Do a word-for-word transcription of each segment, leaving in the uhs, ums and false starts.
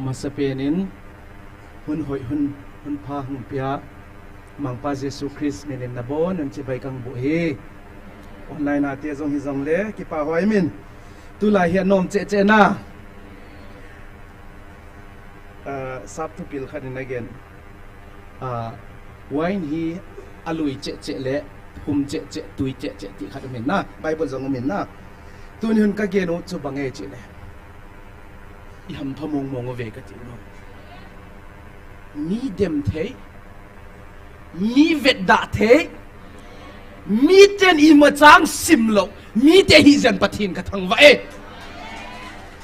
Masapen in hun hoi, hun, hun pha hung pia Mangpa Jesu Christ min in nabonun chibai kang bu hi. Online a te jong hi jong le kipa hoi min. Tulai hi anom cheh cheh na. Ah, sap thupil khat in again. Ah, wine hi alui cheh cheh le, hum cheh cheh, tui cheh cheh ti khat um in na. Bible jong um in na. Tuni hun ka gen u chu bang e chih le, i hampha mong mong uve ka ti u. Mi dem thei, mi vetdah thei, miten imacha asim lou, mite hijat Pathen ka thangvah e.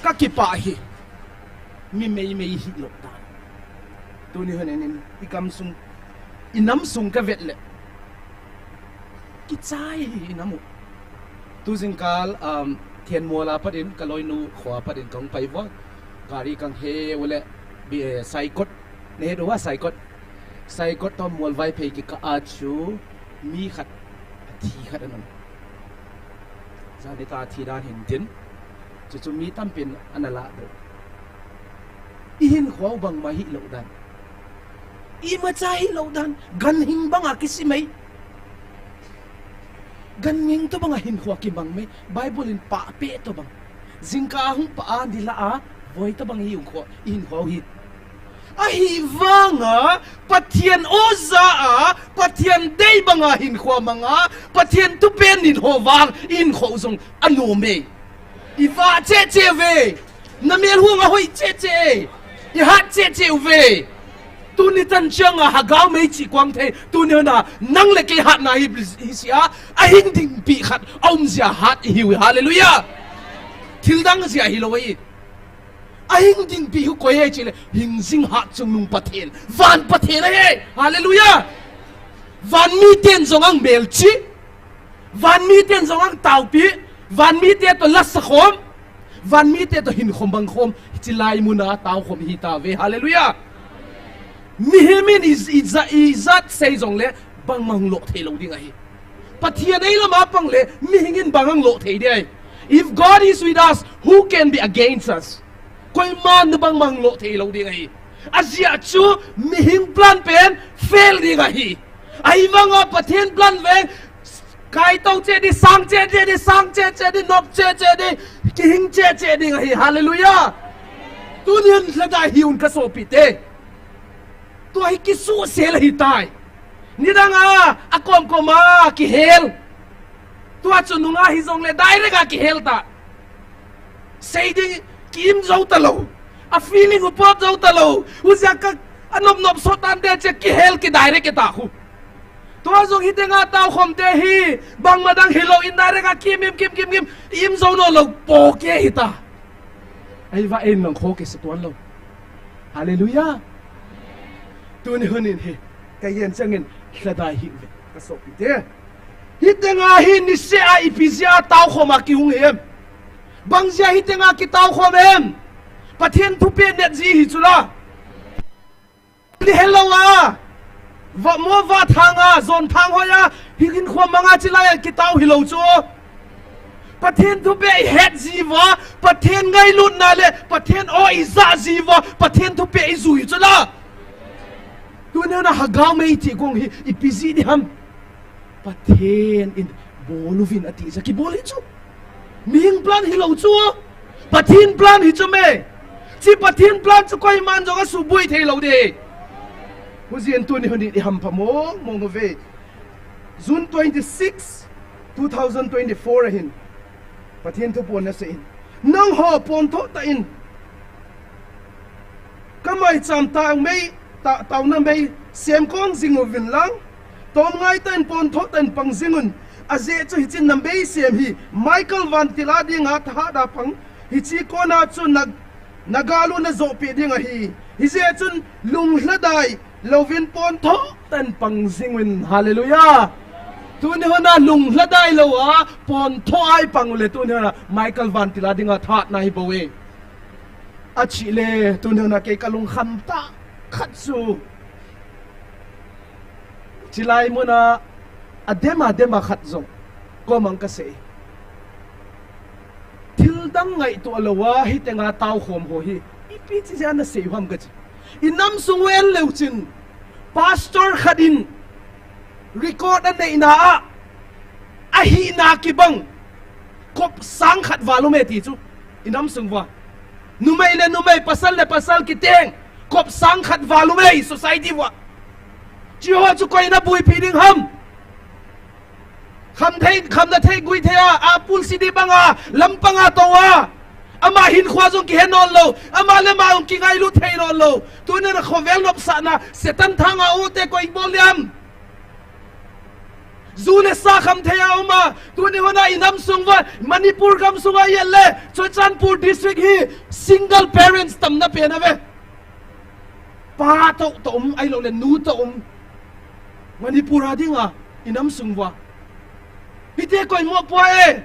Ka kipah hi. Mi meimei hilou dan. Tuni hun in i gamsung, i namsung ka vet le, kichai hi i nam u. Tu jingkal, um, Thenmol a pat in, ka loinu kho a pat in kang pai uva. Gari kang he u le, bi, eh, Saikot. Na het uva Saikot. Saikot toh Mualvaiphei kikah a chu mi khat, athi khat ana um. Jani ta thi dan hin tin. Chuchu mi tampin ana lah doh. I hinkho bangma hilou dan. Imacha hilou dan. Ganhing banga kisim e. Ganhing tobanga hinkho kimang e. Bible in pahpeh tobang. Jingkah hung pah a, nilhah a, voi tobang hinkho, hinkho hi. Ahivanga, Pathen oja a, Pathen dei banga hinkho manga, Pathen thupen hinkho vang, hinkho jong anom e. I vah cheh cheh uve. Na mel hung ahoi cheh cheh e. I hat cheh cheh uve. Tuni chan changa Hagao mei chi kuang thei. Tuni huna nang le kei hatna hi, hi sia. Ahing dingpi khat aum jeh a hat i hiu. Hallelujah. Thil dang jeh a hilou e. Ahing dingpi hi koi e chih le, hingjing hat chungnung Pathen. Van Pathen ahi. Hallelujah. Van miten jong ang melchih. Van miten jong ang taopi. Van mite toh lasa khom. Van mite toh hinkho mang khom. Hiche lai muna tao khom hi tauve. Hallelujah. Mihem in i, i ja, i jat sei jong le, bangma hung lo thei lou ding ahi. Pathen ei lama pang le, mihing in bang hung lo thei ding ahi. If God is with us, who can be against us? Koiman bangma hung lo thei lou ding ahi. Ajeh chu mihing plan pen fail ding ahi. Ahivanga Pathen plan veng, kai to cheh ding, sang cheh cheh ding, sang cheh cheh ding, nop cheh cheh ding, kihing cheh cheh ding ahi. Hallelujah. Tuni hin lhadai hih un ka sopite. Tua hi kisuhsel ahitai. Nidang a, akom kom a kihel. Tua chu nunga hijong le direct a kihel ta. Sei ding ki-im jou talou. A feeling u pot jou talou. Hijeh a ka, anop nop sot tante cheh kihel ki direct e ta khu. Tua jong hitenga tao khom te hi, bangma dang hilou in direct a ki-im, im, kim, kim, kim, im jou nom lou po ke hita. Ahivang in lang kho kisa tuan lou. Hallelujah. Tuni hun in hi, ka yen chang in lhadai hih uve, ka sopite. Hitenga hi niseh a ipi jeh a tao khom a kihung hi em? Bang jeh a hitenga kitao khom em? Pathen thupen neh ji hi chu la. Ni helou a. Vamo vathang a, jon thang hoi a, hi hinkho manga chilai a kitao hilou chu. Pathen thupeh i het jiuva, Pathen ngailutna le Pathen o i ja jiuva, Pathen thupeh i ju hi chu la. Tuni a Hagao mei ti kong hi ipi ji di ham. Pathen in bol uvin ati jeh a kibol hi chu. Mihing plan hilou chu. Pathen plan hi chu me. Chi Pathen plan chu koiman jong asuboi thei lou de. Hujeh in tuni hun in i hampha mong mong uve. June twenty-six, two thousand twenty-four ahin. Pathen thu pon nasei in. Nangho pontho tah in. Ka maicham tao mei, ta, taona mei, sem kong jing uvin lang. Tomngai tah in pontho tah in pang jing un. Ajeh chu hiche na mei sem hi, Michael Vantil a dinga thahat a pang. Hiche kona chu na, na gal u na jopeh ding ahi. Hijeh chun lunglhadai louvin pontho tah in pang jing un. Hallelujah. Tuni hun a lunglhadai lou a, pontho a i pang u le tuni hun a Michael Vantil a dinga thahatna hi bou e. Achi le, tuni hun a kei ka lungkham tah khat chu. Chilai mun a, adem a, adem a khat jong. Komang ka sei. Thil dang ngaito lou a, hitenga tao khom ho hi. Ipi ti jeh a nasei u ham kati. I nam sung uva en leu chun, pastor khat in record aneina a, ahina kibang kop sang khat val um e ti chu. I nam sung uva numei le numei, pasal le pasal kiteng kop sang khat val um e society uva. Chuho chu koi na buipi ding ham? Khamthei, khamna thei, guithei a, apul sidi banga, lampanga tou a. Ama hinkhoa jong kihe nawn lou, ama le ama jong kingailut thei nawn lou. Tuni a khovel nopsahna, Satan thanga u te koi bol diam? Ju le sa khamthei a um a, tuni hun a i nam sung uva, Manipur gam sunga i et le, Churachandpur district hi single parents tamna pen ave. Pa toh toh um, ahilou le nu toh um. Manipur a dinga, i nam sung uva. Hiti koi mo poi e.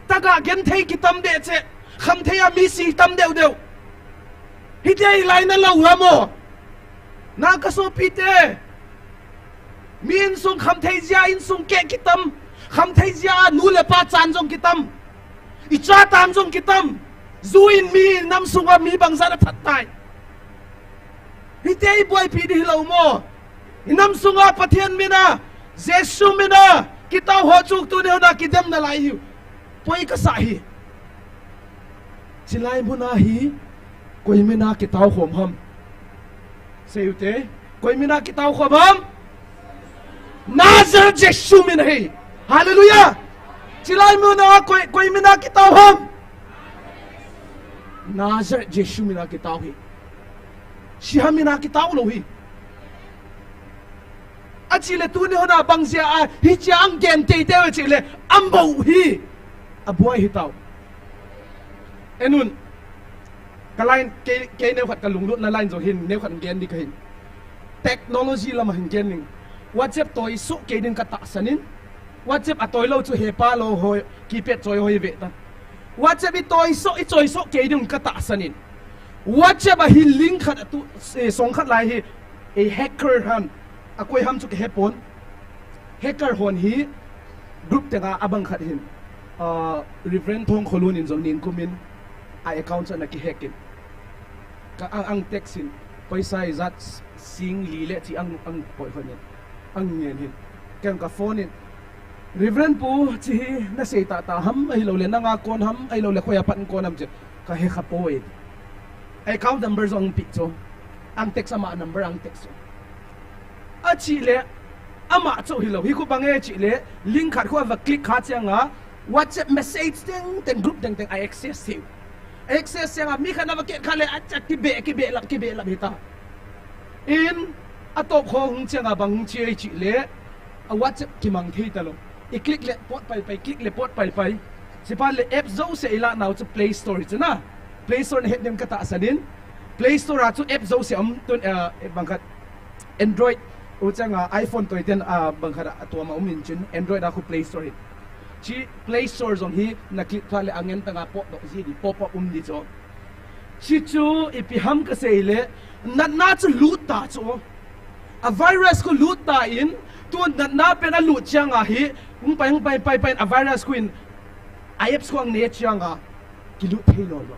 Taga genthei kitam deh cheh. Khamthei a mi si tam deh deh. Hiti i lai na lou ha mo. Na ka sopi te. Mi insung khamthei jeh a insung keh kitam. Khamthei jeh a nu le pa chan jong kitam. I cha tan jong kitam. Ju in mi nam sunga mi bangzah a that tai. Hiti i buaipi di hilou mo. I nam sunga Pathen mina, Jesu mina, kitao ho chu tuni hun a kidem nalai hiu. Poi kasa hi. Chilai muna hi, koi mina kitao khom ham? Sei u te, koi mina kitao khom ham? Nazareth Jesu mina hi. Hallelujah. Chilai muna koi, koi mina kitao ham? Nazareth Jesu mina kitao hi. Siham mina kitao lou hi. Achi le tuni hun a bang jeh a, hichea ang gen teitei u chi le, ambo hi. Abuai hi tao. Enun. Ka line, kei, kei neukhat ka lunglutna line jong hin, neukhat gen di ka hin. Technology lama hin gen ning. WhatsApp toisoh kei din ka tahsan in. WhatsApp a toilou chu hepa lou hoi, keypad choi hoi ve ta. WhatsApp i toisoh, i choisoh kei din ka tahsan in. WhatsApp a hi link khat atu, eh, song khat lai hi, eh, hacker han, a koi ham chu ka hepon. Hacker hon hi, group tenga abang khat hin, ah, Reverend Thongkholun in jong nin kumin, a account chu ana kihack in. Ka ang, ang text in, poisa ijat sing li le chi ang, ang poi hon in. Ang ngen hin. Ken ka phone in. Reverend Pu, chi hi nasei tah tah ham, ahilou le nanga kon ham, ahilou le khoia pat kon ham chi. Ka he kha poi. Account number jong ang pi chu. Ang text ama number ang text chu. Achi le, ama chu hilou. Hi khu bang e chi le, link khat khu ava click kha chang a, WhatsApp message teng teng group teng teng a access thei. Access chang a, mi khat na va ket kha le, acha kibe, kibe lap, kibe lap hita. In, atop kho hung chang a bang hung chi e chi le, a WhatsApp kimang thei talou. I click le pot pai pai, click le pot pai pai. Chi phat le app jouse i la nau chu Play Store hi chu na. Play Store na het ning ka tahsan in. Play Store a chu app jouse um tun, eh, bang khat Android, u chang a iPhone toi ten a bang khat a tuam a um in chin Android a khu Play Store hi. Chi Play Store jong hi na click phat le a ngen tang a pop doh ji di, pop up um di chu. Chi chu ipi ham ka sei le, natna chu lut ta chu. A virus khu lut ta in, tu natna pen a lut chang a hi, hung pai, hung pai, pai, pai in a virus khu in, a apps khu ang ne chang a, kilut thei lou lou.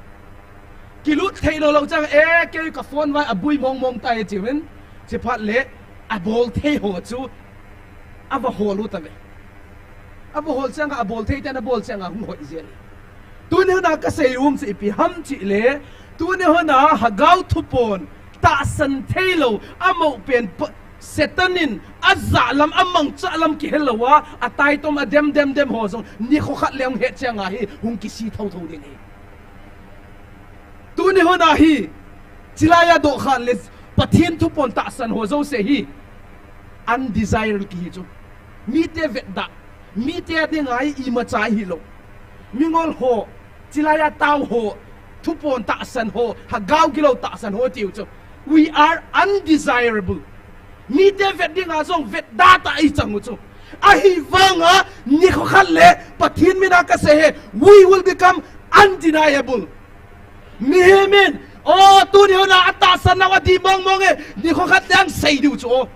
Kilut thei lou lou chang, eh, kei ka phone vai a bui mong mong ta e chi uvin, chi phat le, a bol thei ho chu, a va hol u ta ve. A va hol chang a, a bol thei ten a bol chang a, hung hoi jel. Tuni hun a ka sei um chu ipi ham chi le, tuni hun a Hagao thupon, tahsan thei lou, a mo pen pa, Satan in, a ja lam, a mangcha lam kihe lou a, a taitom a dem, dem, dem ho jong, nikho khat le hung het chang a hi, hung kisi thou thou ding hi. Tuni hun a hi, chilai a doh khan le, Pathen thupon tahsan ho jouse hi, undesirable kihi chu. Mite vetda, mite a dinga hi imacha hi lou. Mingol ho, chilai a tao ho, thupon tahsan ho, Hagao gilou tahsan ho tiu chu. We are undesirable. Mite vet dinga jong vetda ta i chang u chu. Ahivanga nikho khat le Pathen mina ka sei e, we will become undeniable. Mihem in, oh, tuni hun a tahsan nau a di mong mong e, nikho khat le ang sei diu chu.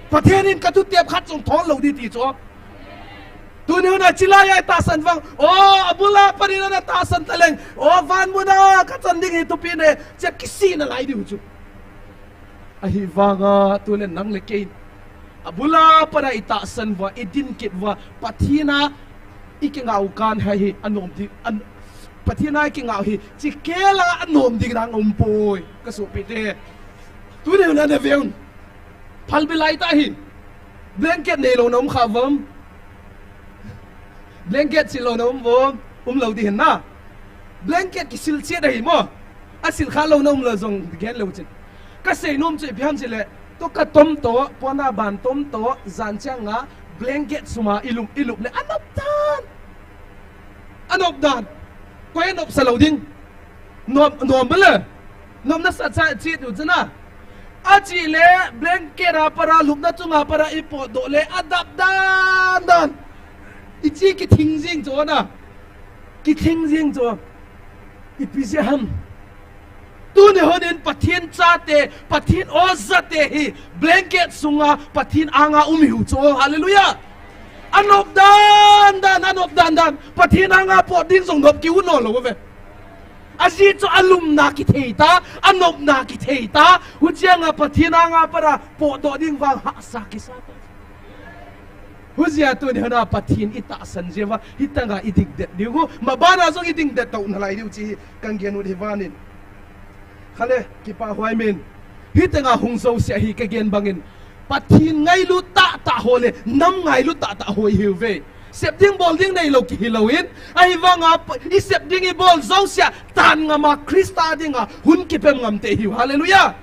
Pathen in ka thutep khat jong thol lou di ti chu. Tuni huna chilai a i tahsan vang, o, abula panin ana tahsan taleng, o, van muna kachan ding hi thupi ne, chia kisih nalai diu chu. Ahivanga tule nang le kei in abula pana i tahsan uva, i din kit uva, Pathen a i kingah u kan hi, hi anom ding, an, Pathen a i kingah u hi chikela anom ding nang um poi, ka sopite. Tuni huna na veun. Phalbi lai ta hin. Blanket neilou na um kha uvam? Blanket sil lou na um uvam? Um lou ding hin na. Blanket kisil chet ahi mo. Asil kha lou na um lou jong gen lou chin. Ka sei nom chu ipi ham chile, to ka tom to, pona ban tom to, jan chang a blanket suma i lup, i lup le anop dan. Anop dan. Koi anop sa lou ding. Nom, nom bele. Nom na sa cha chi tu chana. Achi le blanket a para lupna chunga para i potdoh le adap dan dan. I chi kithing jing chu na. Kithing jing chu. Ipi jeh ham? Tuni hunin Pathen chate, Pathen o jate hi blanket sunga Pathen anga um hiu chu. Hallelujah. Anop dan dan, anop dan dan. Pathen anga pot ding jong nop kiu no lou ve. Ajeh chu alumna kithei ta, anopna kithei ta. Huchianga Pathen anga para potdoh ding vang hahsa kisa ta. Hujia tuni huna Pathen i tahsan jeh uva, hitanga i dingdet diu. Mabana jong i dingdet tou nalai diu chi hi kan gen u hi vanin. Khale, kipa huai min. Hitanga hung jouse hi ka gen bangin. Pathen ngailut tahtah ho le, nam ngailut tahtah ho i hiu ve. Sep ding bol ding neilou kihi lou in. Ahivanga pa-, i sep ding i bol jouse a tan ngam a Christa dinga hun kipem ngam te hiu. Hallelujah.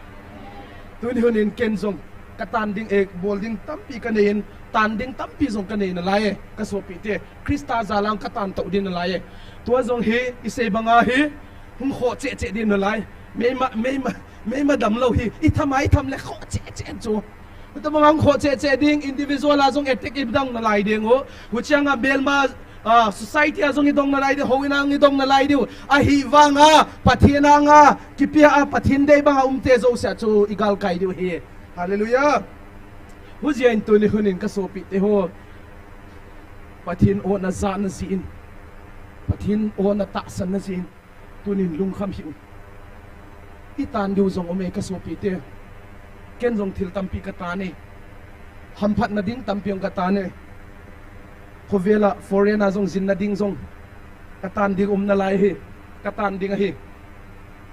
Tuni hunin ken jong. Ka tan ding e, bol ding tampi ka nei in, tan ding tampi jong ka nei nalai e, ka sopite. Christa jal a ka tan tou ding nalai e. Tua jong hi, i sei banga hi, hung khoh cheh cheh ding nalai. Meima, meima, meima damlou hi, i tham a i tham le khoh cheh cheh chu. Tua banga hung khoh cheh cheh ding, individual a jong attack i dong nalai ding u. Huchianga belma, ah, society a jong i dong nalai diu, houin a jong i dong nalai diu. Ahivanga, Pathen anga, kipia a Pathen dei banga umte jouse a chu i galkai diu hi. Hallelujah. Hujia in tuni hunin ka sopite ho. Pathen o na ja na jeh in. Pathen o na tahsan na jeh in. Tunin lungkham hih un. I tan diu jong um e ka sopite. Ken jong thil tampi ka tan e. Hamphatna ding tampi jong ka tan e. Khovela foreign a jong jinna ding jong. Ka tan ding um nalai hi. Ka tan ding ahi.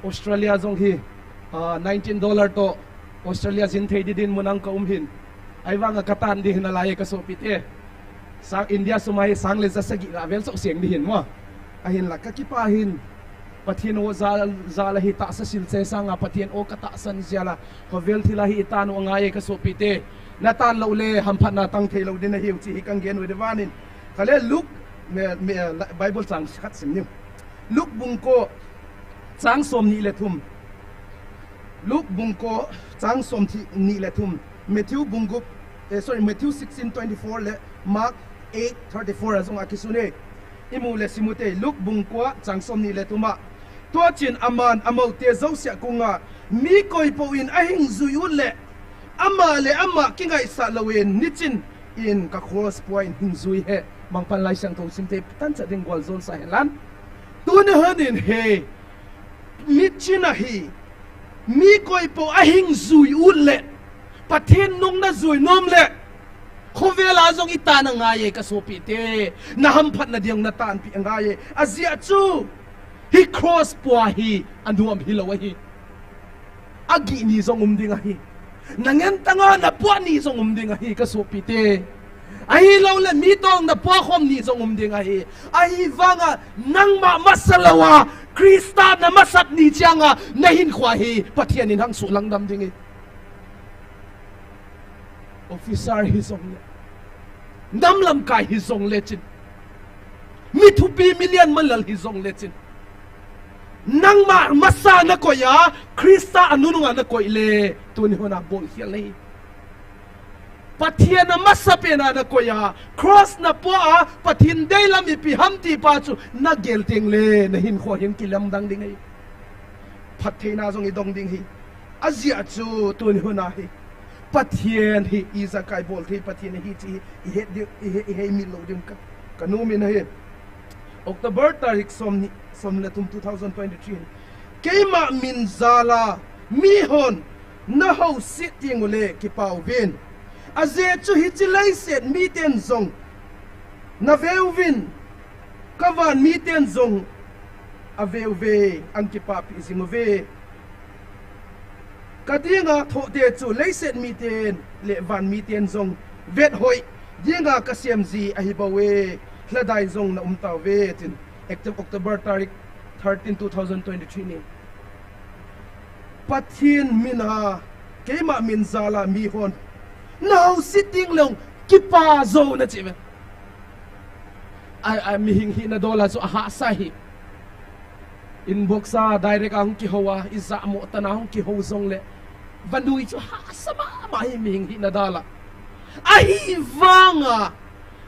Australia jong hi, ah, nineteen dollar to Australia jin thei ding din mun a ka um hin. Ahivanga ka tan ding hi nalai ka sopite. Sang India sum a hi sang le ja sagi la vel so seng ding hin mo. Ahinla ka kipa hin. Pathen o jal, jal a hi tahsa sil che sanga Pathen o ka tahsan jia la. Khovel thil a hi i tan u angai e ka sopite. Na tan lou le hamphatna tang thei lou ding ahiu chi hi kan gen u hi vanin. Khale Luke, me, me, Bible chang khat sim niu. Luke bung ko chang som ni le thum. Luke bung ko chang som thi, ni le thum. Matthew bung gup, eh, sorry, Matthew sixteen twenty-four le Mark eight thirty-four a jong a kisun e. I mu le sim u te, Luke bung ko chang som ni le thum a. Tua chin aman amaute jouse a kong a, mi koipou in ahing jui u le, ama le ama kingaisah lou in, nichin in ka cross pua in hin jui hen. Mangpan Laisiangthou sim te tan cha ding gol jol sa hen lan. Tuni hunin hi, nichin a hi, mi koipou ahing jui u le, Pathen nung na jui nom le, khovel a jong i tan angai e ka sopite, na hamphatna ding na tanpi angai e, ajeh chu, hi cross pua hi, anuam hilou ahi. Agih ni jong um ding ahi. Na ngen tanga na pua ni jong um ding ahi ka sopite. Ahilou le mi tong na pua khom ni jong um ding ahi. Ahivanga nangma masa lou a Christa na masat ni chianga na hinkho hi Pathen in hung sulang dam ding e. Officer hi jong le. Nam lamkai hi jong le chin. Mi thupi mi lian malal hi jong le chin. Nangma masa na koi a, Christa a nunung a na koi le, tuni huna bol hial le. Pathen a masa pen a na koi a, cross na pua a, Pathen deilam ipi ham ti pa chu na gel teng le, na hinkho hin kilamdang ding ahi. Phattheina jong i dong ding ahi. Ajeh chu tuni huna hi. Pathen hi ijakai bol thei Pathen hi chi hi i het ding, i he, i he mi lou ding ka. Kanu min ahi. October tarik som ni, som le thum two thousand twenty-three. Keima min jala mihon nahouset dingule kipauvin. Ajeh chu hiche leiset miten jong naveuvin, kavan miten jong aveuve, ang kipapi jinguve. Kadinga thohte chu leiset miten le van miten jong vethoi dinga kasem ji ahibouve, lhadai jong naum tauve, tin. October tarik thirteen, two thousand twenty-three ni. Pathen mina, keima min jala mihon nahouset ding leng kipa jou nachi ve. A, a, mihing hina dola chu ahahsa hi. Inbox a direct a hung kihou a, ijat mo tana hung kihou jongle, vanui chu hahsa mama hi mihing hina dola. Ahivanga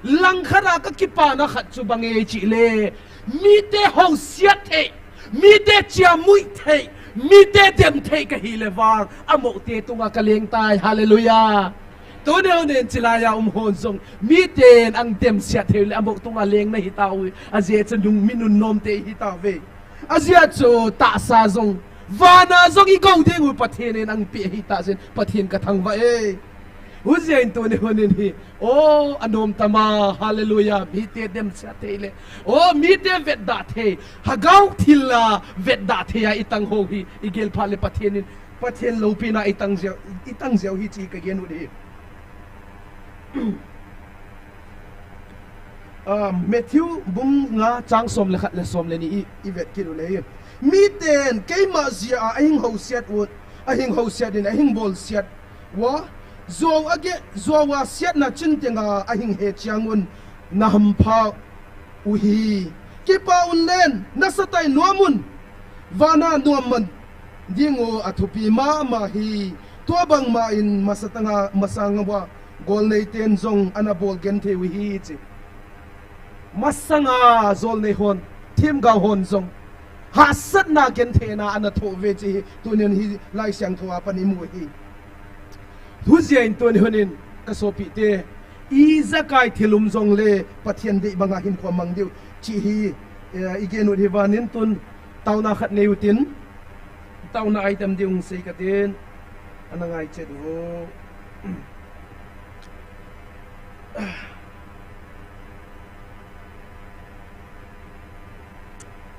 langkhat a kakipana khat chu bang e chile, mite houset thei, mite chiamui thei, mite dem thei kahile vang, amote tunga kaleng tai. Hallelujah. Tuni honin chilai a um hon jong, miten ang demset thei le amo tunga leng nahi tauve. Ajeh chu nung mi nunnom te ihi tauve. Ajeh chu tahsa jong, vana jong igou dingu Pathen in angpeh ahi tah jeh in Pathen kathangvah e. Hujeh in tuni honin hi, o, anom tama, hallelujah, mite demset thei le, o, mite vetda thei, lhagao thil a vetda thei a itang ho hi, igel phat le Pathen in, Pathen loupina itang jeh, itang jeh hi chi kagen u hi. Ah, Matthew bung nga chang som le khat le som le ni i, ivet kit u le hi. Miten keima jeh a ahing houset u, ahing houset in, ahing bolset uva, jou age, jou a setna chin tenga ahing he chiangun nahampha uhi. Kipa unlen, nasatah in nom un, vana nom man dingu athupi mama hi. Tua bangma in masatah a, masanga uva golnei ten jong ana bol genthei uhi chi. Masanga jolnei hon, themgao hon jong hahsatna gentheina ana thoh uve chi hi, tunin hi Laisiangthou a pan imu hi. Hujeh in tuni honin kasopite, ijakai thil um jongle Pathen dei banga hinkho mang diu chi hi, eh, igen u hi. Vanin tun taona khat nei utin, taona item ding sei katin, ana ngai chet u.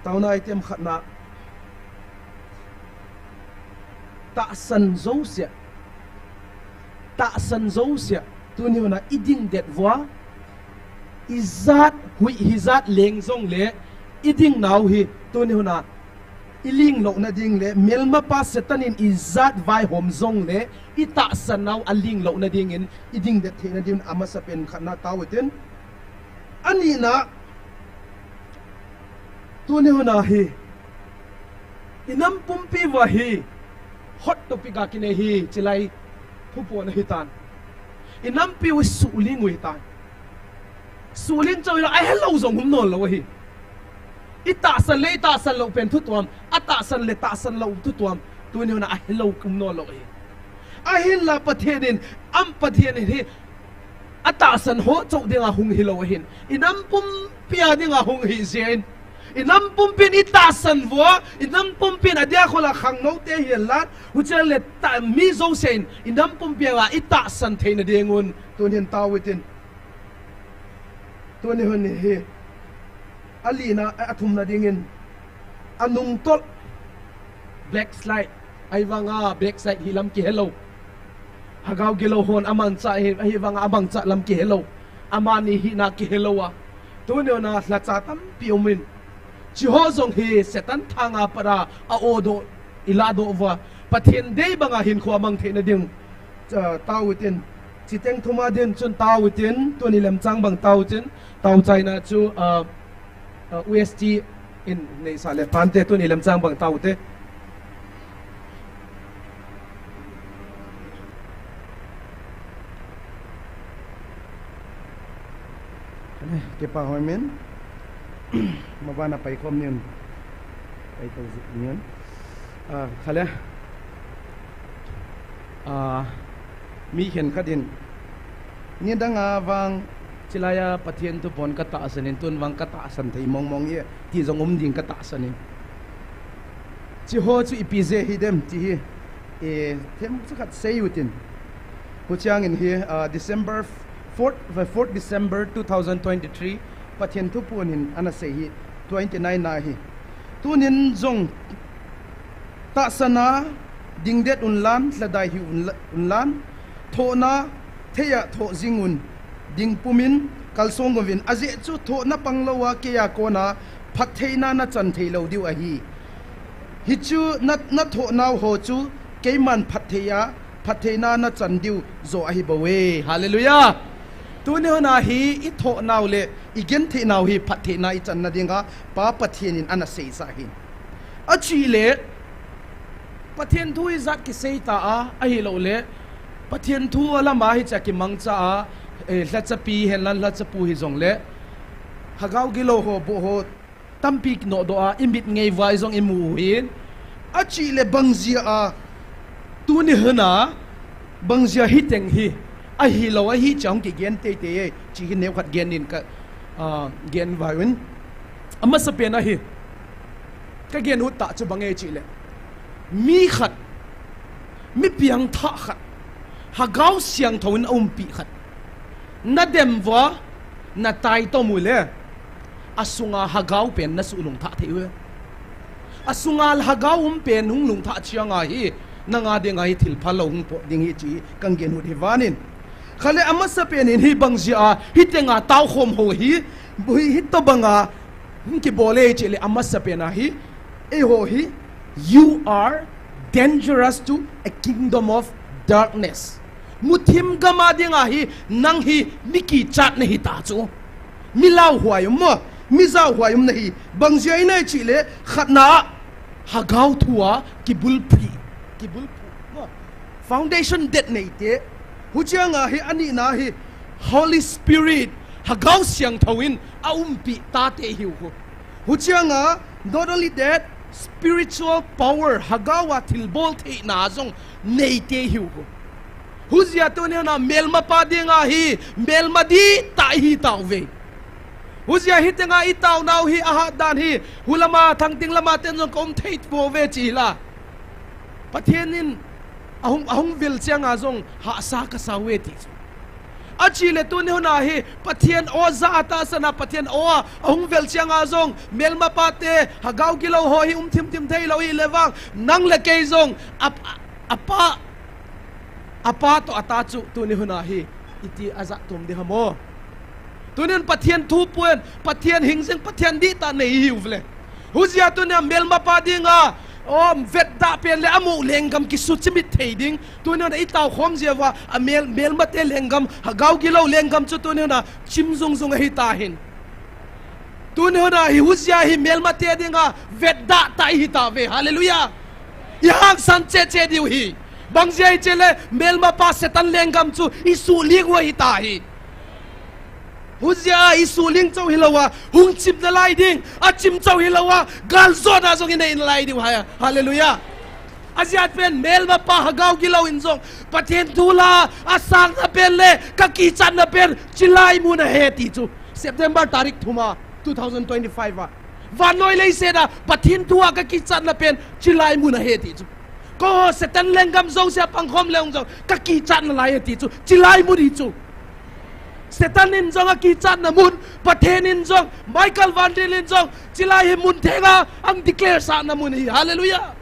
Taona item khatna, tahsan jousea, tahsan jousea tuni hona iding det uva, ijat hui hijat leng jongle, iding nau hi tuni hona iling louna ding le, melmapa Satan in ijat vaihom jongle, itahsan nau aling louna dingin, iding det theina dingin amasapen khatna tao utin. Anina, tuni hona hi, inam pumpi uva hi, hot topic a kinei hi, chilai thupohna hitan. Inampi u suhling u hitan. Suhling chauh ila ahelou jong um nailou ahi. Itahsan le itahsan lou pen thutuam, atahsan le tahsan lou thutuam, tuni hona ahelou um nailou ahi. Ahinla Pathen in, am Pathen in hi, atahsan ho chauh dinga hung hilou ahin. Inam pumpia dinga hung hi jeh in. Inam pumpin itahsan uva, inam pumpin adia khola khangnoute hihen lang, huchele ta, mi jousen, inam pumpia itahsan theina dingun, tunin tao utin. Tuni hon hi, alina, athumna dingin, anungtol, backslide, ahivanga backslide hilam kihelou. Lhagao gilou hon amangcha hi, ahivanga amangcha lam kihelou. Amani hina kihelou a. Tuni hona lhacha tampi umin. Chiho jong hi Satan thanga pat a, a-odoh, iladoh uva. Pathen dei banga hinkho amang theina ding, ah, tao utin. Chiteng thuma din chun tao utin, tuni lemchang bang tao utin. Tao chaina chu, ah, ah, U S T in neisah le phante tuni lemchang bang tao ute. Kipa hoi min. Mabana pai khom niun. Pai to niun. Ah, khale. Ah, mi khenkhat in. Nidang a vang Chilai a Pathen thu pon katahsan in, tun vang katahsan thei mong mong e, ti jong um ding katahsan in. Chiho chu ipi jeh hidem ti hi, e, themcha khat sei utin. Huchiang in hi, ah, December fourth, fourth December two thousand twenty-three, Pathen thu pon in ana sei hi, twenty-nine na hi. Tunin jong tahsan a dingdet unlan, lhadai hih unla-, unlan, thohna thei a thoh jing un, ding pumin kalsong uvin, ajeh chu thohna pang lou a kei a kona phattheina nachan thei lou diu ahi. Hichu na, nathoh nau ho chu keiman phatthei a, phattheina nachan diu joh ahi bou e. Hallelujah. Tuni hun a hi ithoh nau le igenthei nau hi phattheina ichan na dinga Pa Pathen in ana seisah ahi. Achi le, Pathen thu ijat kisei ta a, ahilou le, Pathen thu a lama hicha kimangcha a, eh, lhachapi henlan lhachapu hijong le, lhagao gilou ho, boh ho, tampi kinodoh a, imit ngei uva ijong imu u hin. Achi le bang jeh a, tuni hun a, bang jeh a hiteng hi, ahilou ahi cha hung kigen teitei e, chi hi neokhat gen in ka, ah, gen uva hin. Amasa pen a hi, kagen u tah chu bang e chi le, mi khat, mi piangthah khat, lhagao siangthou in aumpi khat, nadem uva, natai tom u le, asunga lhagao pen nasuh lungthah thei u e. Asunga lhagao um pen hung lungthah chiang a hi, nanga dinga hi thilpha lou hung pot ding hi chi kagen u hi vanin. Kha le amasa pen in hi bang jeh a, hiteng a taokhom ho hi, hi, hitobang a, hung kibol e chi le amasa pen a hi, eiho hi, you are dangerous to a kingdom of darkness. Muthim gam a dinga hi, nang hi mi kichat nahi ta chu. Mi lauhuai um mo, mi jauhuai um nahi. Bang jeh a ina chi le, khatna a, lhagao thu a kibulphu, kibulphu mo. Foundation det neite. Huchiang a hi, anina hi, Holy Spirit, lhagao siangthou in aumpi tate hiu khu. Huchiang a, not only that, spiritual power, lhagao a thilbol theina jong neite hiu khu. Hujeh a tuni hun a melmapa dinga hi, melma dihtah ihi tauve. Hujeh a hiteng a itao nau hi ahat dan hi, hulama, thangting lama ten jong kaum thei pouve chi la. Pathen in ahung, ahung vil chiang a jong hahsa kasa uve ti chu. Achi le tuni hun a hi, Pathen aw ja a tahsan a, Pathen aw a, ahung vil chiang a jong, melmapa te, lhagao gilou ho hi um thim thim thei lou hi le vang, nang le kei jong, a, a, apa, apa toh ata chu, tuni hun a hi, iti ajat tom ding ham o. Tuni hun Pathen thu pon, Pathen hingjing, Pathen dihtah nei hiu le. Hujeh a tuni a melmapa dinga, om vetdah pen le amu lenggam kisuchimit thei ding. Tuni hun a itao khom jeh uva, a mel, melmate lenggam, lhagao gilou lenggam chu tuni hun a chim jung jung ahi ta hin. Tuni hun a hi hujeh a hi melmate dinga vetdah tah ihi tauve. Hallelujah. Ihangsan cheh cheh diu hi. Bang jeh a chi le melmapa Satan lenggam chu isuhling u ahi ta hi. Hujeh a isuhling chou hilou a, hung chim nalai ding, achim chou hilou a, galjona jong inei nalai diu ahi. Hallelujah. Ajat pen melmapa lhagao gilou in jong, Pathen thu la, asangna pen le, kakichatna pen, chilai mun ahi ti chu. September tarik thum a, two thousand twenty-five a. Vannoi leiset a, Pathen thu a kakichatna pen, chilai mun ahi ti chu. Ko Satan lenggam jouse a pangkhom leng jong, kakichat nalai e ti chu, chilai mun hi chu. Satan in jong akichatna mun, Pathen in jong, Michael Van Dil in jong, chilai hi mun theng a, ang declare sahna mun hi. Hallelujah.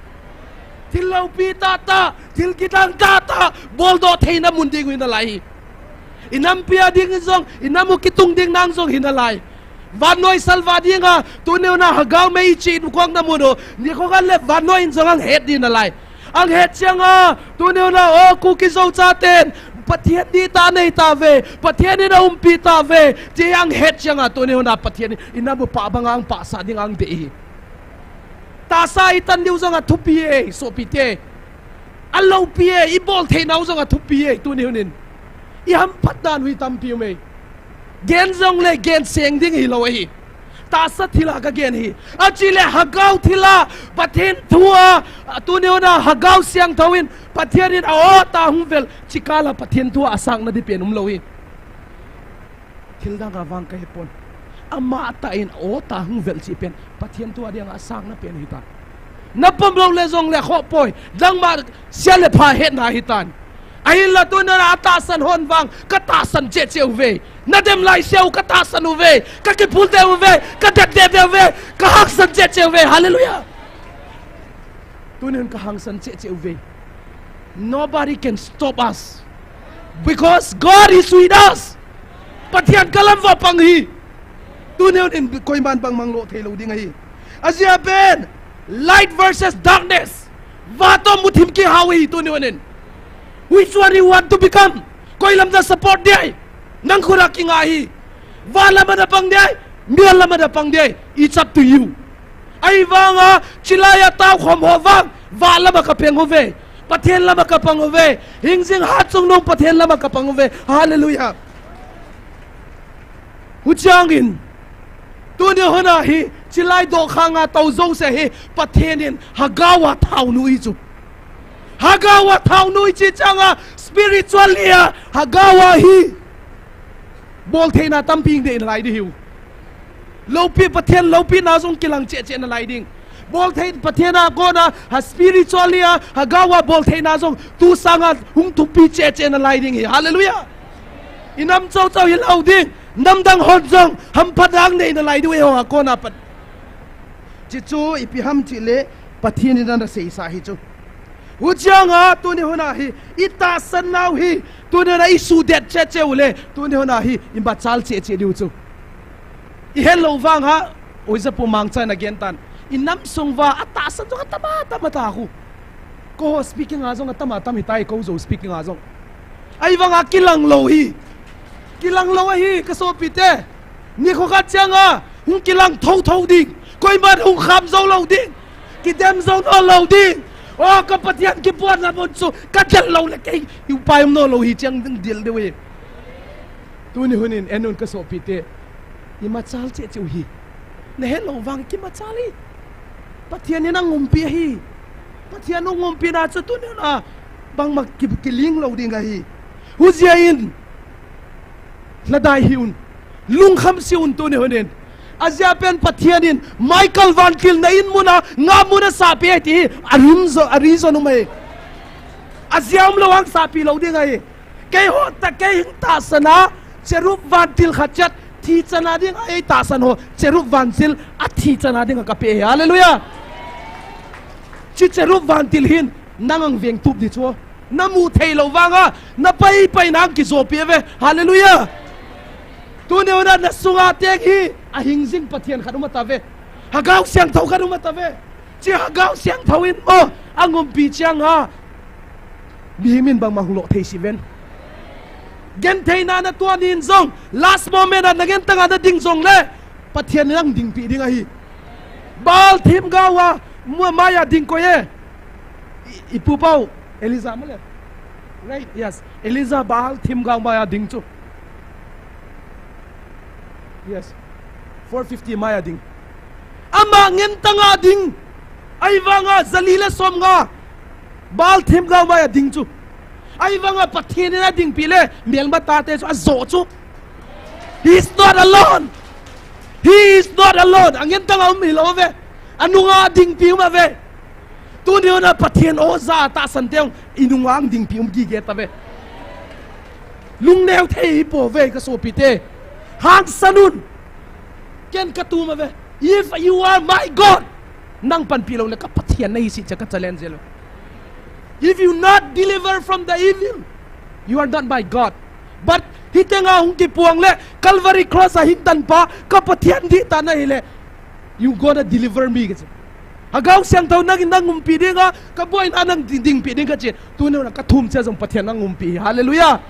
Thil loupi tahtah, thil kidang tahtah, boldoh theina mun ding u hi nalai hi. Inampi a ding jong, inam u kitung ding nang jong hi nalai. Vannoi salva dinga, tuni hun a lhagao mei ichi in kong na mun u, nikho khat le vannoi in jong ang het ding nalai. Ang het chiang a, tuni hun a, o Kuki Zo chaten, Pathen dihtah nei tauve, Pathen in aumpi tauve, ti ang het chiang a, tuni hun a Pathen in inam u pah bang a ang pahsah ding ang dei hi. Tahsa itan diu jong athupi e, sopite. Aloupi e, ibol thei nau jong athupi e, tuni hun in. Ihamphat dan u hi tampi um e. Gen jong le gen seng ding hilou ahi. Tahsa thil a kagen hi. Achi le lhagao thil a, Pathen thu a, tuni hun a lhagao siangthou in, Pathen in a-o tah a hung vel, chikal a Pathen thu a asangna ding pen umlou hi. Thil dang a vang ka he pon. Ama tah in o ta hung vel chi pen. Pathian tua ding a sang na pen hi ta. Na pom lo le jong le kho poi. Dang ma sia le pha het na hi tan. Ahin la tu na a tahsan hon vang. Ka tahsan che che u ve. Na dem lai sia u ka tahsan u ve. Ka kipul de u ve. Ka det de de u ve. Ka hangsan che che u ve. Hallelujah. Tunin ka hangsan che che u ve. Nobody can stop us. Because God is with us. Pathian ka lam va pang hi. Tunin koiman bang mang lo thei lo ding ahi. Ajia pen light versus darkness. Va to muthim ki hau hi tunin in. Which one you want to become? Koi lam da support dei. Nang khura ki ngai hi. Va lam da pang dei. Mial lam da pang dei. It's up to you. Ahivanga chilai a tao khom ho vang, va lama ka peng uve. Pathian lama ka pang uve. Hingjing hat chung nung Pathian lama ka pang uve. Hallelujah. Huchiangin, tuni hona hi, chilai do khanga tao zo se hi, Pathian in hagawa thao nu i chu. Hagawa thao nu i chi changa, spiritually a, hagawa hi. Bol theina tampi hing dei nalai ding hiu. Lopi Pathian, lopi na jong kilang che che nalai ding. Bol thei Pathian a kona, ha spiritually a, hagawa bol theina jong, tu sanga hung thupi che che nalai ding hi. Hallelujah. I nam chau chau hi lau ding, nam dang hon jong, hampha dang nei nalai ding hi ho a kona pat. Chi chu, ipi ham chi le, Pathian in ana seisa hi chu. Huchianga, tuni hona hi, i tahsan nau hi, tuni hona i sudet che che u le, tuni hona hi, i machal che che diu chu. I het lo vang ha, oi za pu mang chan again tan. I nam sung va, a tahsan jong a tama, tama ta khu. Ko ho speaking a jong a tama, tam hi tai ko zo speaking a jong. Ahivanga kilang lo hi. Kilang lo ahi, ka sopi te. Ni kho khat changa, hung kilang tho tho ding. Koiman hung kham zo lo ding. Kidem zo no lo ding. O, ka Pathian kipuan na mun chu, ka del lo le kei, i upai um no lo hi chang ding dil de we. Tuni hunin, enun ka sopi te. I machal che che u hi. Na het lo vang ki machal hi. Pathian in a ngumpi hi. Pathian u ngumpi na chu tuni na. Bangma ki, kiling lo ding ahi. Hujia in. Ladai hi un. Lungkham si un tuni hunin. Ajia pen Pathian in Michael vantil na in muna, nga muna sapi ti hi. A rum zo, a ri zo nu mai. Ajia um lo ang sapi lo ding ahi. Kei ho ta, kei hing tahsan a, cherub vantil khat chat, thi chana ding a ei tahsan ho, cherub vantil a thi chana ding a ka pe. Hallelujah. Chi cherub vantil hin, nang ang veng tup di chu. Na mu thei lo vanga, na pai pai nang kizopi ve. Hallelujah. Tuni hona na sunga teng hi, a hingjing Pathian khat um a ta ve. Hagau siangthou khat um a ta ve. Chi hagau siangthou in mo, a ngumpi chiang ha. Mihem in bangma hung lo thei si ven. Gentheina na tuan in jong, last moment a na gen tanga na ding jong le, Pathian in ang dingpi ding ahi. Baal thim gau a, mua maya ding ko ye. I, i pu pau, Elijah mo le. Right? Yes. Elijah Baal thim gau maya ding chu. Yes. Four fifty maya ding. Ama ngen tanga ding. Ahivanga zali le som nga. Baal thim gau maya ding chu. Ahivanga Pathian in a dingpi le. Melma tate chu a zo chu. He is not alone. He is not alone. A ngen tanga um hi lo ve. A nunga dingpi um a ve. Tuni hona Pathian o za tahsan teng i nunga ang dingpi um gige ta ve. Lungneo thei hi po ve ka sopi te. Hangsan un. Ken ka tu ma ve. If you are my God. Nang panpi lo le ka Pathian na hi si cha ka challenge lo. If you not deliver from the evil, you are not my God. But hitenga hung kipuang le Calvary Cross a hin tan pa ka Pathian di ta na hi le. You gonna deliver me, ka chi. Hagau siangthou nang in nang umpi dinga, ka boina nang ding, dingpi ding ka chi. Tuni na ka thum che jong Pathian nang umpi. Hallelujah.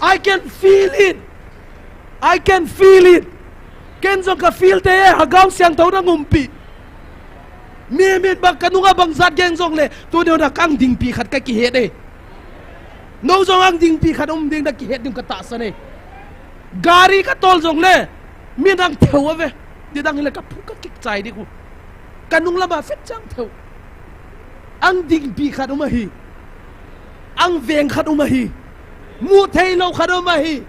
I can feel it. I can feel it. Ken jong ka feel te, Hagau siangthou nang umpi. Mi min bang ka nunga bang zat geng jong le, tuni na kang dingpi khat ka kihet e. No jong ang dingpi khat um ding na kihet ding ka tahsan e. Gari ka tol jong le, mi nang theu ave. Di dang hile ka phu ka kik chai di ku. Ka nung lama fet chang theu. Ang dingpi khat um ahi. Ang veng khat um ahi. Mu thei lo khat um ahi.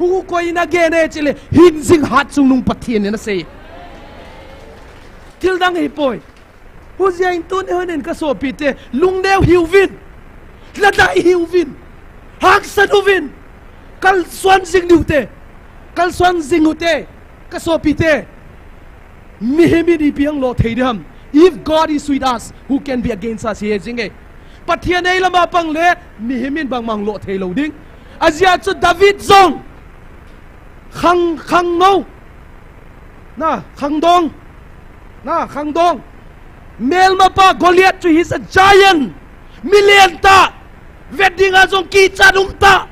Koi in a gen e chule, hingjing hat chungnung Pathen in asei. Thil dang hipoi. Hijeh in tuni hun in kasopite, lungneo hiuvin. Lhadai hiuvin. Hangsan uvin. Kalsuan jing diu te. Kalsuan jing ute. Kasopite. Mihem in ipi hung lo thei ding ham. If God is with us, who can be against us? Hi jing e. Pathen eilama pang le, mihem in bangma hung lo thei lou ding. Ajeh chu David jong. Khang, khangno. Na, khangdong. Na, khangdong. Melmapa Goliath chu he's a giant. Milen tah. Vet dinga jong kichat um tah.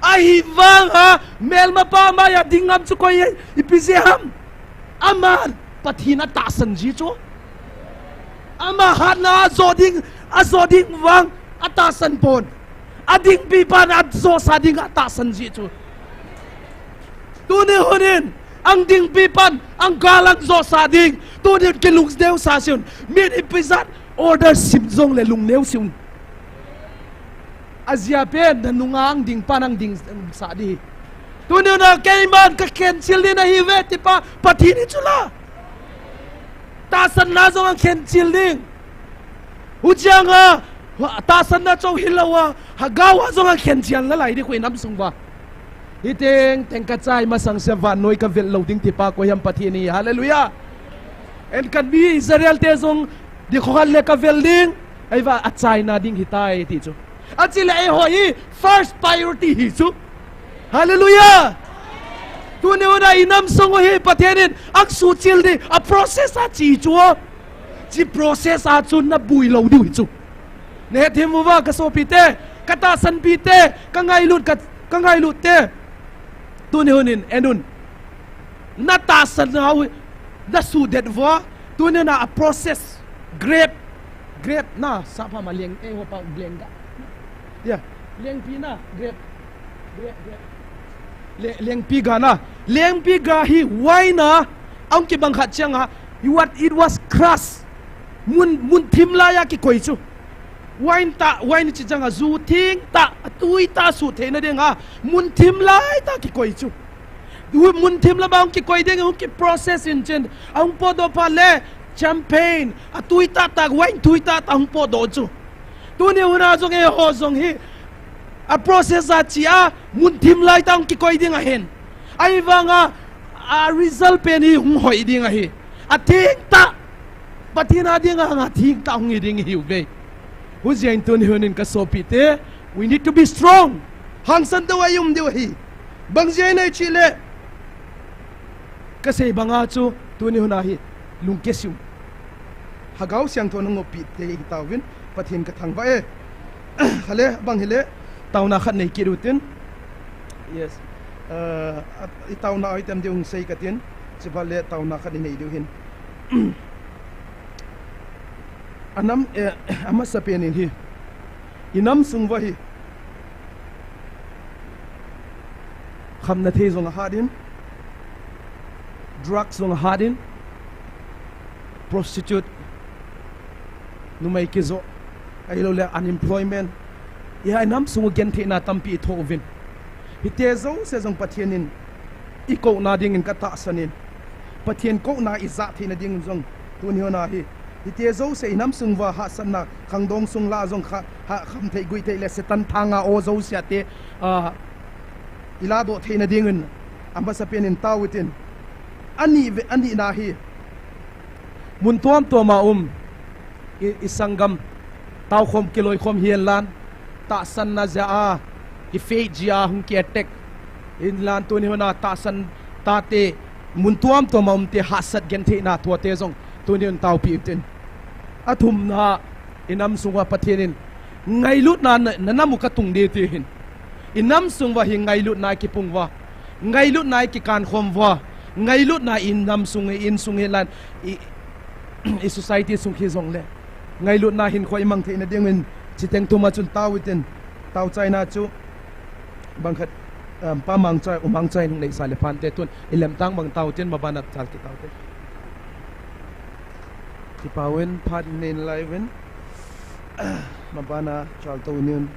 Ahivanga, melmapa maiya ding ngam chu koi e, ipi jeh ham. Aman, Pathen atahsan ji chu. Ama hatna ajo ding, ajo ding vang, atahsan pon. Adingpi pan ajosa ding atahsan ji chu. Tuni hun in, ang dingpi pan, ang gal ang josa ding. Tuni hun kilungneo sa seun. Min ipi jat, order sim jongle lungneo seun. Ajeh pen, nanunga ang ding pan ang ding, um, sa di. Tuni hun a keiman kakhensil ding ahiuve, tipa, Pathen hi chu la. Tahsanna jong akhensil ding. Huchiang a, tahsanna chu hilou a, lhagao a jong akhensil nalai ding khu inam sung uva. Hiteng teng kachai masang sea vannoi kavel lou ding tipa koi ham? Pathen hi. Hallelujah. Ahin, kami Israel te jong ding kho khat le kavel ding. Ahivang achaina ding hitai ti chu. Achule eiho hi first priority hi chu. Hallelujah. Tuni hun a inam sung u hi Pathen in ang suhchil ding a process a che chu. Che process a chu nabui lou diu hi chu. Nahethem uva kasopite, katahsanpite, kangailut, ka, kangailut te. Tuni hun in, en un. Natahsan nau, nasuhdet uva. Tuni hun a process. Grape. Grape na, sap ham a leng, eiho pao leng ga. Ya, lengpi na, grape. Grape, grape. Le, lengpi ga na. Lengpi ga hi wine a, ahung kibang khat chiang a, what, it was crushed. Mun, mun thim lai a kikoi chu. Wine tah, wine chi chang a ju thing tah, atui tah suh theina ding a, mun thim lai tah kikoi chu. Mun thim lam a hung kikoi ding, hung kiprocess in chin. Ahung potdoh phat le, champagne, atui tah tah, wine tui tah tah hung potdoh chu. Tuni hun a jong eiho jong hi, a process a che a, mun thim lai tah hung kikoi ding ahin. Ahivang a, a result pen hi hung hoi ding ahi. Athing tah, Pathen a ding a hung athing tah hung hi ding ahiuve. Hijeh in tuni hun in kasopite, we need to be strong. Hangsan deu a i um diu ahi. Bang jeh a i um chile. Kasei bang a chu tuni hun a hi lungkisiu. Lhagao Siangthou in nangoppi te hitauvin, Pathen kathangvah e. Hale, bang hile, taona khat nei kit utin. Yes. Uh, i taona item diu hung sei katin, chuphat le taona khat i nei diu hin. Anam, eh, amasapen in hi. I nam sung uva hi. Khamna thei jong ahat in. Drugs jong ahat in. Prostitute. Numei kijoh. Ahilou le unemployment. Hiya i nam sung u gentheina tampi i thoh uvin. Hiti jouse jong Pathen in i kouna dingin ka tahsan in. Pathen kouna i jah theina dingin jong tuni hun a hi. Hiti jouse i nam sung uva hahsatna khangdong sung lah jong kha, ha, khamthei guithei le Satan thanga o jouse a te, a, i ladoh theina dingin amasapen in tao utin. Ani ve, ani na hi. Mun tuam tuam a um. I, i sanggam, taokhom kiloikhom hihen lang, tahsanna jeh a, i faith jeh a hung ki attack. Hinlang tuni hun a tahsan tate, mun tuam tuam a umte hahsat gentheina thoh te jong, tuni hun taopi utin. Athumna, i nam sung uva Pathen in, ngailutna na, na nam u katung ding ti hin. I nam sung uva hi ngailutna kipung uva. Ngailutna i kikan khom uva. Ngailutna i nam sung, i insung hihen lang, i, i society sung hi jongle. Ngailutna hinkho i mang theina dingin, chiteng thum a chun tao utin, tao chaina chu, bang khat, um, Pa Mangcha, U Mangcha in hung neisa le phante tun, i lemtang bang tao utin, maban a chal kit tao utin. Kipa uvin, phat nei nalai uvin, maban a chal to uvin.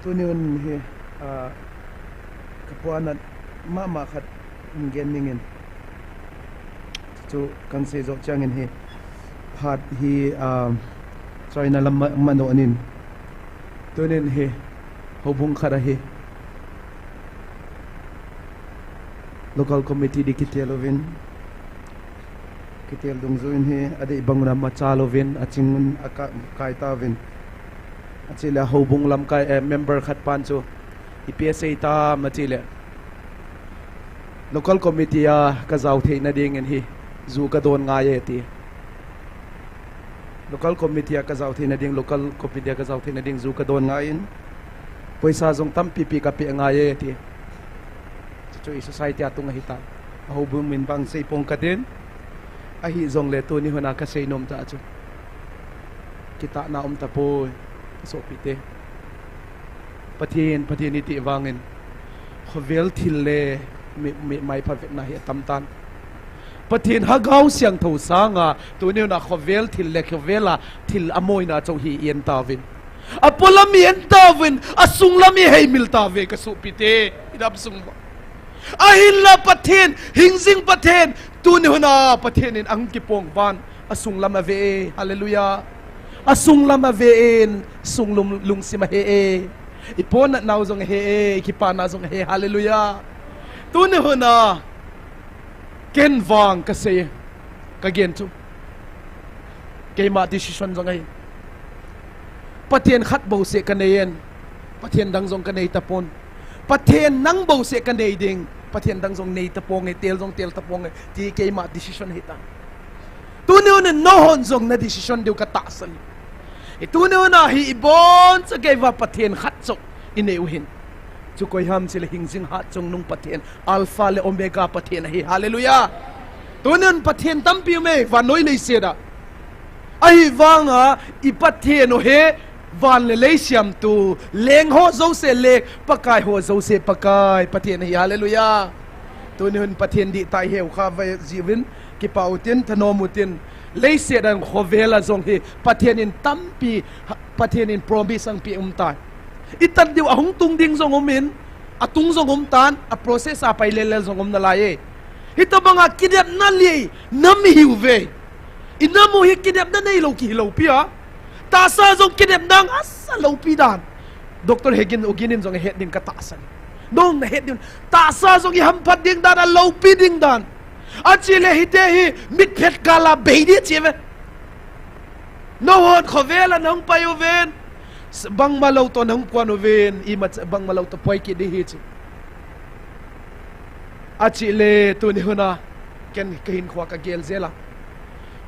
Tuni hun hi, Ah, ka puanat mama khat in gen ningin. Chu kan sei jo chiangin hi, phat hi, ah, China lam ma, mano anin. Tunin hi, houbung khat ahi. Local committee di kitel uvin. Kitel dungjuiyin hi, adei bang lam acha louvin, aching un aka, kai tauvin. Achile houbung lamkai, eh, member khat pan chu, ipi asei tam atile, local committee a kajao theina dingin hi, ju kadon ngai e ti. Local committee a kajao theina ding, local committee a kajao theina ding, ju kadon ngaiyin. Poisa jong tampi pi kapeh ngai e ti. Chu i society a tung ahitan. Ahoubung min bang sei pong katin. Ahijongle tuni huna kasei nom tah chu, kitahna um tapoi, sopite. Pathen, Pathen iti vangin, khovel thil le mi, mi, maipha vetna hi atam tan. Pathen Lhagao Siangthou sanga, tuni huna khovel thil le khovel a thil amoina chou hi i-en tauvin. Apolam i-en tauvin, asunglam iheimil tauve kasopite, idam sung uva. Ahinla Pathen, hingjing Pathen, tuni huna Pathen in ahung kipong uvan, asunglam ave e, hallelujah. Asunglam ave e, sunglum lungsim ahe e. Iponat nau jong ahe e, ikipana jong ahe, hallelujah. Tuni huna, ken vang kasei, kagen chu, keima decision jong ahi. Pathen khat bouseh kanei in, Pathen dang jong kanei tapon. Pathen nang bouseh kanei ding, Pathen dang jong nei taponge, tel jong tel taponge, ti keima decision ahitan. Tuni huna nahon jong na decision diu katahsan. I tuni huna hi ibonchauva Pathen khat chou inei u hin. Chu koiham chule hingjing hatchungnung Pathen, Alpha le Omega Pathen ahi. Hallelujah. Tunin Pathen tampi ume, vannoi leiset a. Ahivanga i Pathen u hi van le lei siamtu, lengho jouse leng, pakaiho jouse Pakai, Pathen ahi. Hallelujah. Tuni hun Pathen dihtah iheu kha vai jiuvin, kipah utin, thanom utin. Leiset a khovel a jong hi Pathen in tampi, Pathen in promise ahung pe umtai. Itat diu ahung tung ding jong umin, atung jong umtan, a process a pai lellel jong um nalai e. Hitobanga kinepna lei nam ihiuve. Inam u hi kinepna neilou kihi loupi a. Tahsa jong kinepna asa loupi dan, Doctor Hagin, Ogin in jong ahet ding katahsan. Nang nahet ding, tahsa jong ihamphat ding dan, aloupi ding dan. Achile hite hi mitphet kal a bei ding achiuve. Nahon khovel a nahung pai uvin, bangma lou toh nahung kuan uvin, ima bangma lou toh poi kit ding ahi chu. Achile tuni huna, ken kahinkhoa kagel jel a,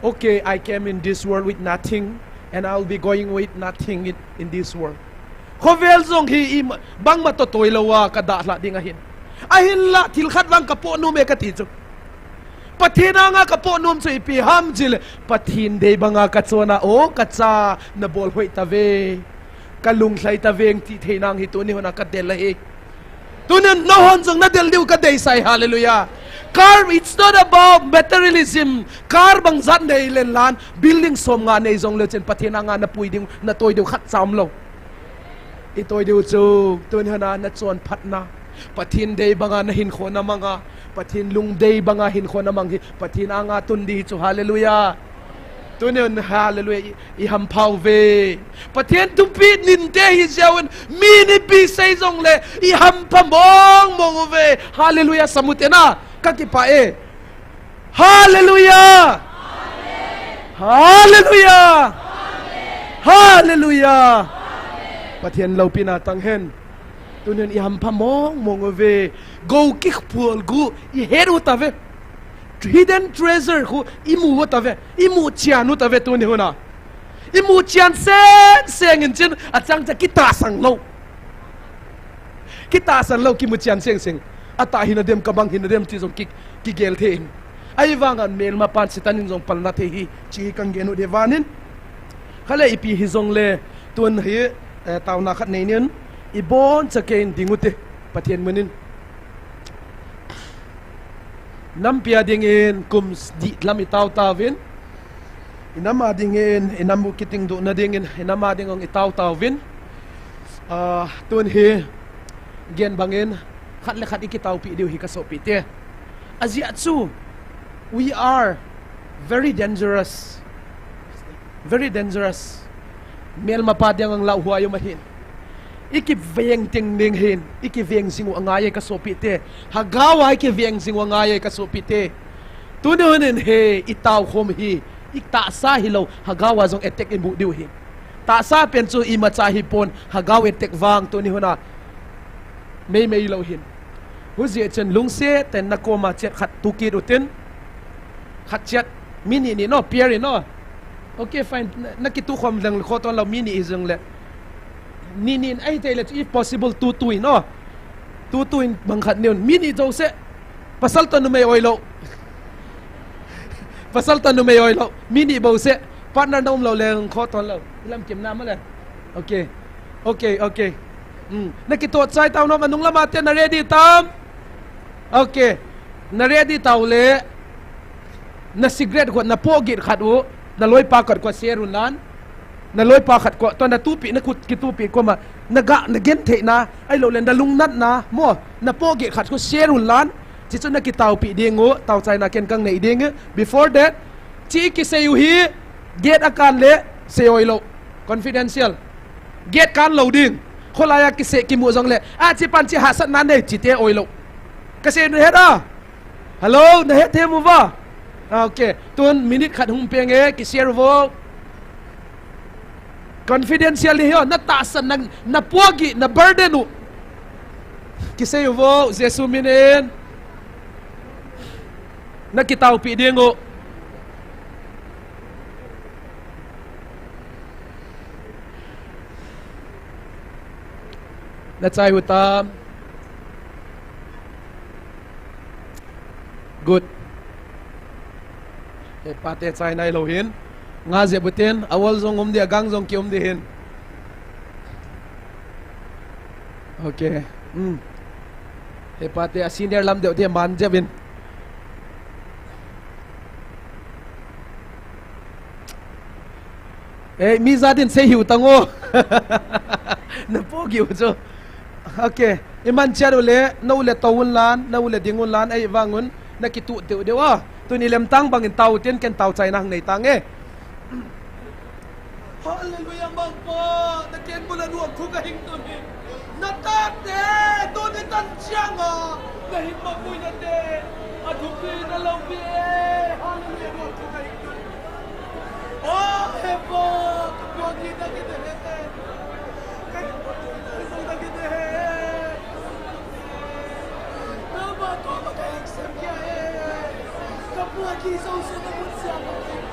okay, I came in this world with nothing, and I'll be going with nothing in, in this world. Khovel jong hi ima, bangma toh toilouva kadalhah ding ahin. Ahinla thil khat vang kapoh nome kati chu, Pathen anga kapoh nom chu ipi ham chule, Pathen dei banga kachon a, o kacha, nabol hoi tave, kalunglhai taveng ti theinang hi tuni huna kadel ahi. Tunin nahon jong nadel diu kadeisah e, hallelujah. Car, it's not about materialism. Car bangjat nei lenlan, building somnga nei jongleu chun Pathen anga napui diu, natoi diu khatcha umlou. Itoi diu chu tuni huna nachonphatna, Pathen dei banga nahinkho namanga, Pathen lungdei banga hinkho namang hi Pathen anga tun ding ahi chu, hallelujah. Tunin, hallelujah, i, ihampha uve. Pathen thupeh ninte hi jeh un, min ipi sei jongle ihampha mong mong uve. Hallelujah, sam ute na, kakipah e. Hallelujah. Hallelujah. Hallelujah. Pathen loupina tang hen. Tunin ihampha mong mong uve. Gou kiphol gu ihet u tave. Hidden treasure khu imu u tave. Imu chian u tave tuni huna. Imu chian seng seng in chin achang cha kitahsan lou. Kitahsan lou, kimu chian seng seng. Atah hina dem, kabang hina dem ti jong ki, kigel thei in. Ahivangin melmapan Satan in jong palna thei ahi, chi kangenu de vanin. Khale ipi hijongle, tun hi, eh, taona khat nei nin, ibonchauva kei in ding ute, Pathen mun in. Nampi a dingin kum s-, dih lam itao tauvin. Inam a dingin, inam u kiting duh na dingin, inam a ding ong itao tauvin. Ah, tun hi, Gen bangin, khat le khat i kitaopeh diu hi ka sopite. Ajeh chu, we are very dangerous. Very dangerous. Melmapa dinga lau huai um ahin. I kiveng teng ding hin, i kiveng jing u angai e ka sopite. Lhagao a i kiveng jing u angai e ka sopite. Tuni hun in hi, i taokhom hi, i tahsa hilou, lhagao a jong attack i mu diu hi. Tahsa pen chu imacha hipon, lhagao attack vang tuni hun a. Meimei lou hin. Hujeh chun lungset tah in na koma chet khat tu kit utin. Khat chet, mi ni ni no, pair in no. Okay, fine. Na, na kitukhom leng kho ton lou, mi ni hi jong le. Ni ni in ahithei le chu, if possible, tu tu in no. Tu tu in bang khat nei un. Mi ni jouse. Pasal toh numei oilou. Pasal toh numei oilou. Mi ni bouseh. Partner na um lou leng kho ton lou. I lam kim na ma le. Okay. Okay, okay. Hmm. Na kitoh chai tau nom, anung lama te na ready tam? Okay. Na ready tau le. Na cigarette khat, na pohgih khat u. Na loipa khat koma share un lan. Na loipa khat koma, toh na tupi, na kut kitupi koma. Na ga, na genthei na. Ahilou le na lungnat na. Mo, na pohgih khat koma share un lan. Chuchu na kitaopeh ding u, taochaina ken kang nei ding u. Before that, chu i kisei u hi, gate a kan le, sei oilou. Confidential. Gate kan lou ding. Kholai a kisei kimu jong le. A, chu pan chu hahsatna nei, chite oilou. Ka sei u na het a. Hello, na het them uva. Ah, okay. Tun minute khat hung peng e, kishare uvo. Confidential hi o, na tahsan, na, na pohgih, na burden u. Kisei uvo, Jesu min in. Na kitaopeh ding u. Na chai u tam? Good. He pate chai nailou hin. Nga jep utin, a ol jong um ding, a gang jong ki um ding hin. Okay. Hmm. He pate a senior lam deu te man jep in. Ei, mi jat in sei hiu tang o. Na pohgih u chu. Okay. I man chet u le, na u le tou un lan, na u le ding un lan, ei vang un, na kituh teu deu a. Tuni lemtang bangin tao tin ken taochaina hung nei tange. Hallelujah, Mangpa, na ken bula nuam thu ka hing tun hi. Na tate, tuni tan chiang a, na hin mapui na te, a thupi na loupi e. Hallelujah, nuam thu ka hing tun hi. Oh, he pa, ka pohgih na kit e. Ka pohgih na kit e. Nangma toh ka hing sem kei e. Ka pohgih jouse na mun sia ka hing.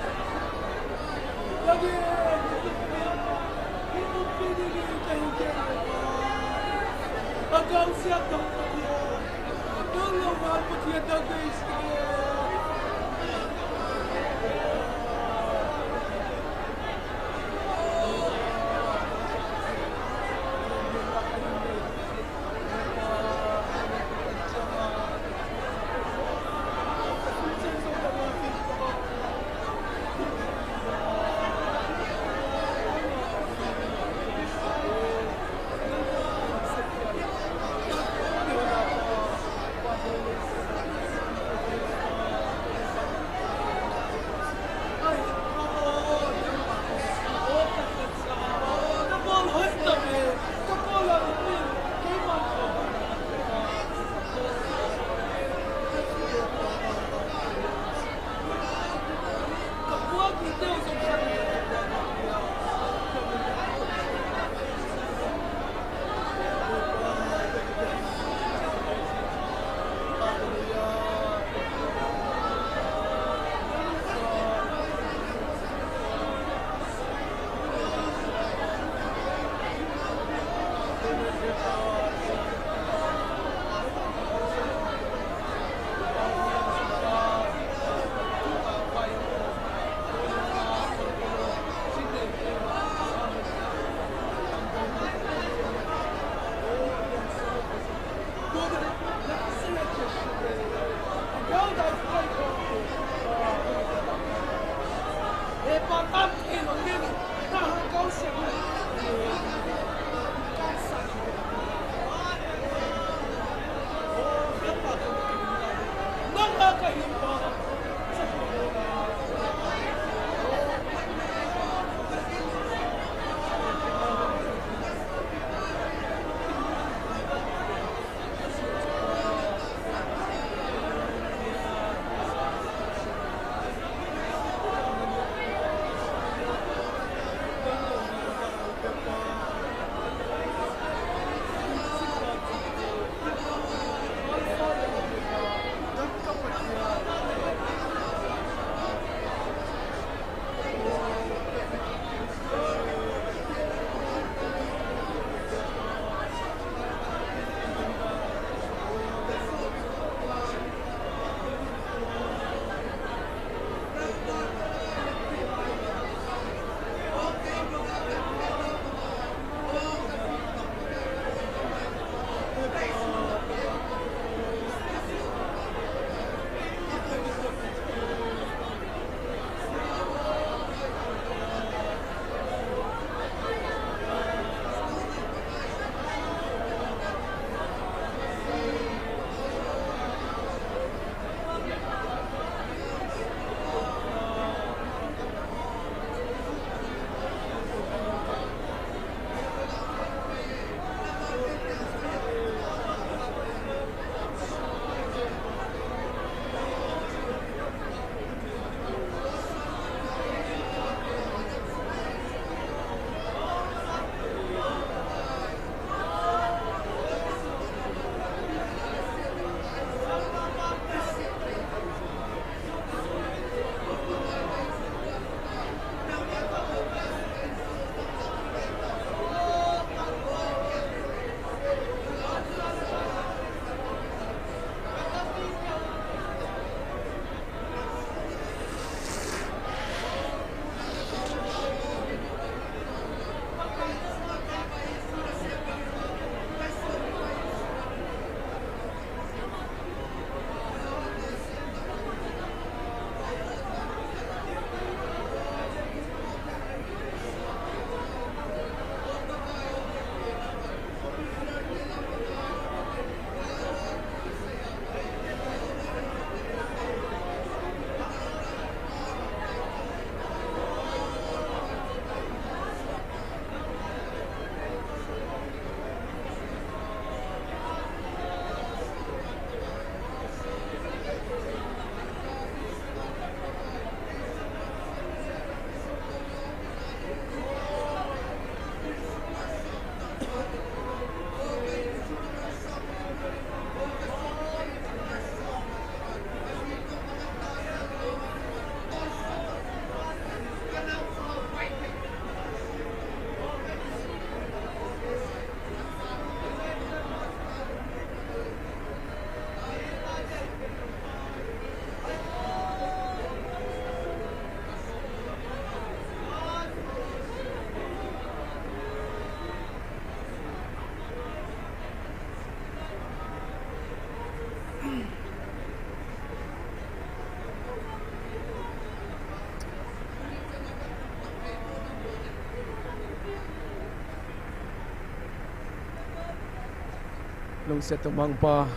Seh tumang Pa,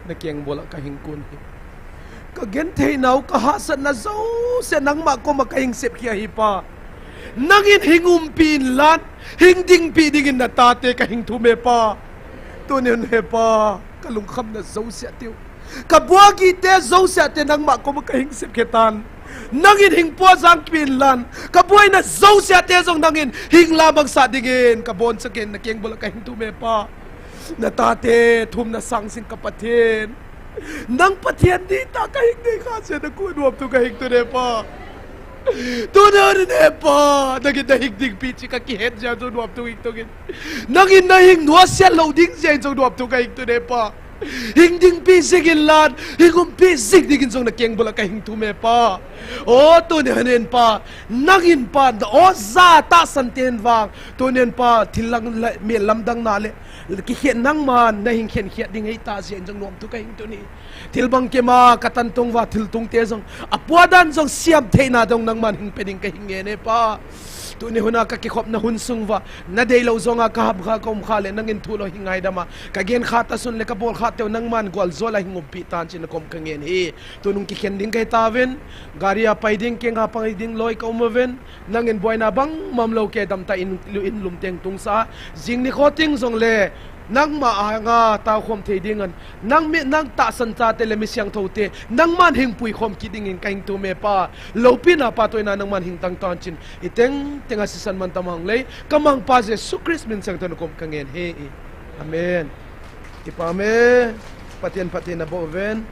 na keng bola ka hing kun hi. Ka genthei nau, ka hahsatna jouse nangma koma ka hing sep khia hi Pa. Nangin hing umpi inlan, hing dingpi dingin na tate ka hing thum e Pa. Tuni hin he Pa, ka lungkhamna jouse atiu, ka buagi te jouse ate nangma koma ka hing sep khia tan. Nangin hing puajang pi inlan, ka buaina jouse ate jong nangin hing lamang sah dingin ka bonchakin na keng bola ka hing thum e Pa. Na tate thumna sangsin ka Pathen, nang Pathen di ta ka hing ding kha se na ku nuam tu ka hing tu ne Pa. Tuni hin he Pa, nangin na hing dingpi chi ka kihet jia jong nuam tu hing tu gin. Nangin na hing nuasiat lou ding jia jong nuam tu ka hing tu ne Pa. Hing dingpi jing inlan, hing umpi jing dingin jong na keng bola ka hing thum e Pa. O, tuni hin Pa, nangin Pa, na oja tahsan ten vang, tuni hin Pa, thil lang le, mi lamdang na le, kikhen nangman, na hing khen khiat ding hei ta jia jong nuam tu ka hing tu ni. Thil bang kima ka tan tung uva, thil tung te jong, apua dan jong siam theina dong nangman hing pe ding ka hing ngen e Pa. Tuni huna ka kikhopna hun sung uva, na deilou jonga ka hap kha ka um kha le nangin thu lou hing ngaidam a, ka gen kha ta sun le ka bol kha teu nangman gual jol a hing umpi tan chin na kom ka ngen hi. Tunung kikhen ding ka hi tauvin, gari a pai ding, keng a pai ding loi ka um uvin, nangin buaina bang mam lou kei dam ta in, in lum teng tung sa, jing ni kho ting jong le, nangma anga tao khom thei ding an, nang mi, nang tahsan chate le mi siangthou te, nangman hing pui khom kit dingin ka hing thum e Pa. Loupina patoina nangman hing tang tan chin, i teng teng a sisan man tam hang lei, ka Mangpa Jesu Christ min siangthou na kom ka ngen hi. Amen. Kipa me, Pathen phattheina boh uvin.